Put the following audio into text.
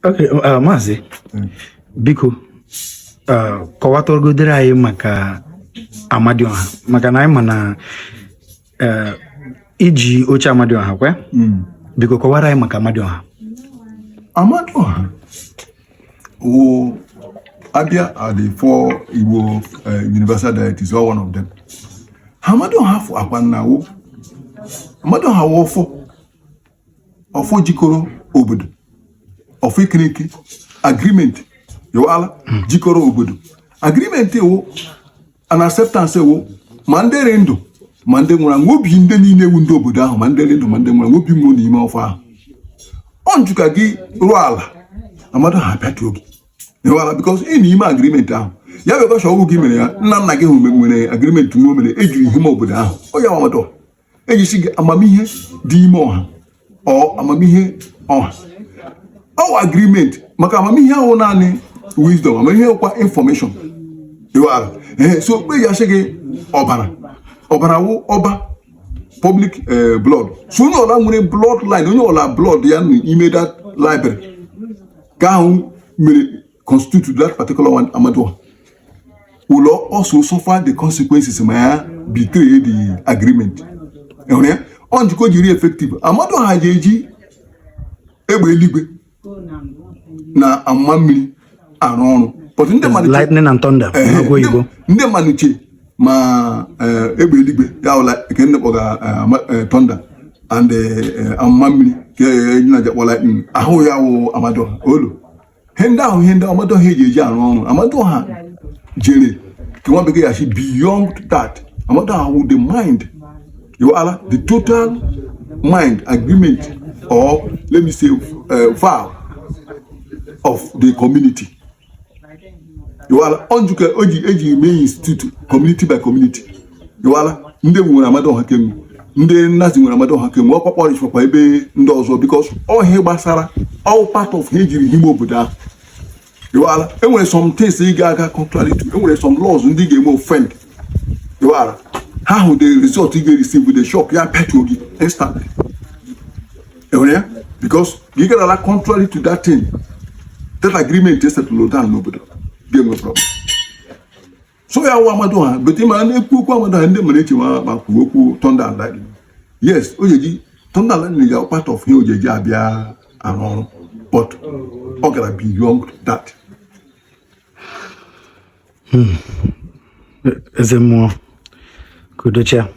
Okay, maazị, biko, kọwatụgodere anyị maka Amadioha, maka na anyị ma na iji oche Amadioha kwe. Biko kọwara anyị maka Amadioha. Amadioha wụ abịa are the four Igbo universal deities, all one of them. Amadioha fụ akwa nna wụ Amadioha wụ ọfọ, ọfọ jikọrọ obodo, ọfọ ikiriki agreement yọwala jikọrọ obodo. Agreement wụ an acceptance wụ ma ndị rị ndụ ma ndị nwụrụ anwụ, obi ndị niile ewu ndị obodo ahụ, ma ndị rị ndụ ma ndị nwụrụ anwụ, obi nwụrụ n'ime ọfọ ahụ. Ọ njụka gị rụọ ala, Amadioha apịatuo gị ịwala, because ị n'ime agreement ahụ ya bụ gọsha ọgwụ gị mere ya, nna nna gị hụ nwere agreement nwe o mere ejiri hime obodo ahụ. Ọ ya Amadioha ejisi gị amamihe dị ime ọha, ọ amamihe ọha, ọwụ agreement, maka amamihe ahụ naanị wisdom, amamihe kwa information ịwara. Ee, so okpe ya sị gị ọbara, ọbara wụ ọba public blood. So onye ọla nwere blood line, onye ọla blood ya n'ime that library ka ahụ mere constitute that particular one Amadioha will also suffer the consequences ma ya betray the agreement. Ịhụrụ ya? Ọ njikọ jiri effective Amadioha ji eji egbe eluigwe na amụma mmiri arụ ọrụ, but ndị mmadụ Lightning and thunder n'okwu oyibo. Ndị mmadụ che ma egbe eluigwe ya wụla nke ndị kpọga thunder and amụma mmiri nke enyi na jakpọ lightning ahụ ya wụ Amadioha olu. Ihe ndị ahụ, ihe ndị Amadioha eji eji arụ ọrụ, Amadioha jere ka nwa bekee ya si beyond that. Amadioha wụ the mind, you are the total mind agreement, or let me say vow of the community. Iwala onjuka oji eji mee institute community by community. Iwala ndị nwere Amadioha kemgbe, ndị Nnazi nwere Amadioha kemgbe, ọkpọkpọ ịchọkwa ebe ndị ọzọ, because ọhịa gbasara all part of ha ejiri hime obodo ahụ. Iwala enwere some things ị ga-aga contrary to, enwere some laws ndị ga-eme offend. Iwala ha hụ the result ị ga-receive, the shock ya pịatuo gị instantly. Enwere ya because gị garala contrary to that thing, that agreement esetụlụ down n'obodo, ga-enwe problem. So ya wụ Amadioha. But ịma na-ekwu okwu Amadioha, ndị mere eche ma kwuo okwu thunder and lightning. Yes, ojeji thunder and lightning ga part of ihe ojeji abịa arụ ọrụ, but ọ gara beyond that. Eze mmụọ, ka udochia.